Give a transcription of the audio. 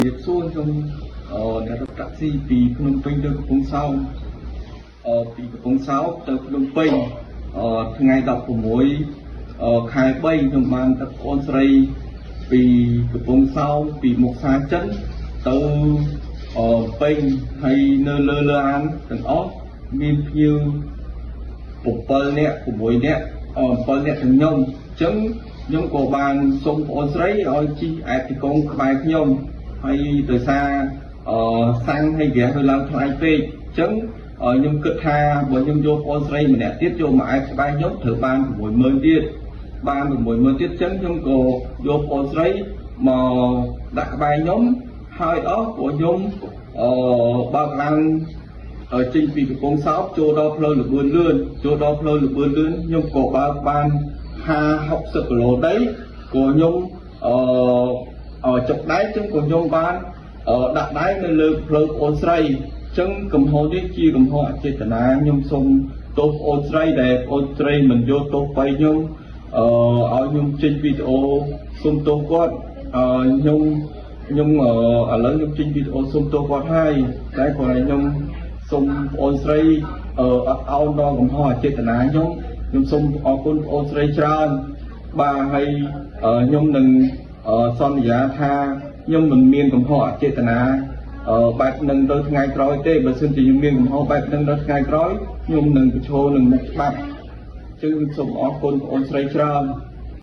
រាបសួរខ្ញុំអឺអ្នករត់តាក់ស៊ីពីភ្នំពេញទៅកំពង់សោមអឺពីកំពង់សោមទៅភ្នំពេញអឺថ្ងៃ16អឺខែ3ខ្ញុំបានដឹកអូនស្រីពីកំពង់សោមពីមុខផ្សារចិនទៅអឺពេញហើយនៅលើឡានទាំងអស់មានភ្ញៀវ 7នាក់6នាក់អ7នាក់ទាំងខ្ញុំអញ្ចឹងខ្ញុំក៏បានសុំប្អូនស្រីឲ្យជិះអែបទីកងក្បែរខ្ញុំហើយដោយសារអសាំងហើយហ្គាសវាឡើងថ្លៃពេកអញ្ចឹងខ្ញុំគិតថាបើខ្ញុំយកប្អូនស្រីម្នាក់ទៀតយកមកអែបក្បែរខ្ញុំត្រូវបាន60000ទៀតបាន60000ទៀតអញ្ចឹងខ្ញុំក៏យកប្អូនស្រីមកដាក់ក្បែរខ្ញុំហើយអស់ព្រោះខ្ញុំអបើកឡើង ចេញពីកំពង់សោមចូលដល់ផ្លូវលបឿនលឿនចូលដល់ផ្លូវលបឿនលឿនខ្ញុំក៏បើកបាន50 60គីឡូដីក៏ខ្ញុំអឺចុកដៃចឹងក៏ខ្ញុំបានដាក់ដៃនៅលើផ្លូវប្អូនស្រីអញ្ចឹងកំហុសនេះជាកំហុសអចេតនាខ្ញុំសូមទោសប្អូនស្រីដែលប្អូនស្រីមិនយកទោសបីខ្ញុំអឺឲ្យខ្ញុំចេញវីដេអូសូមទោសគាត់អឺខ្ញុំខ្ញុំឥឡូវខ្ញុំចេញវីដេអូសូមទោសគាត់ហើយតែគ្រាន់តែខ្ញុំ សូមប្អូនស្រីអឺអត់ឱនដល់កំហុសអចេតនាខ្ញុំខ្ញុំសូមអរគុណប្អូនស្រីច្រើនបាទហើយខ្ញុំនឹងសន្យាថាខ្ញុំមិនមានកំហុសអចេតនាអឺបែបនឹងទៅថ្ងៃក្រោយទេបើសិនជាខ្ញុំមានកំហុសបែបនឹងដល់ថ្ងៃក្រោយខ្ញុំនឹងប្រឈមនឹងមុខច្បាប់ចឹងខ្ញុំសូមអរគុណប្អូនស្រីច្រើន។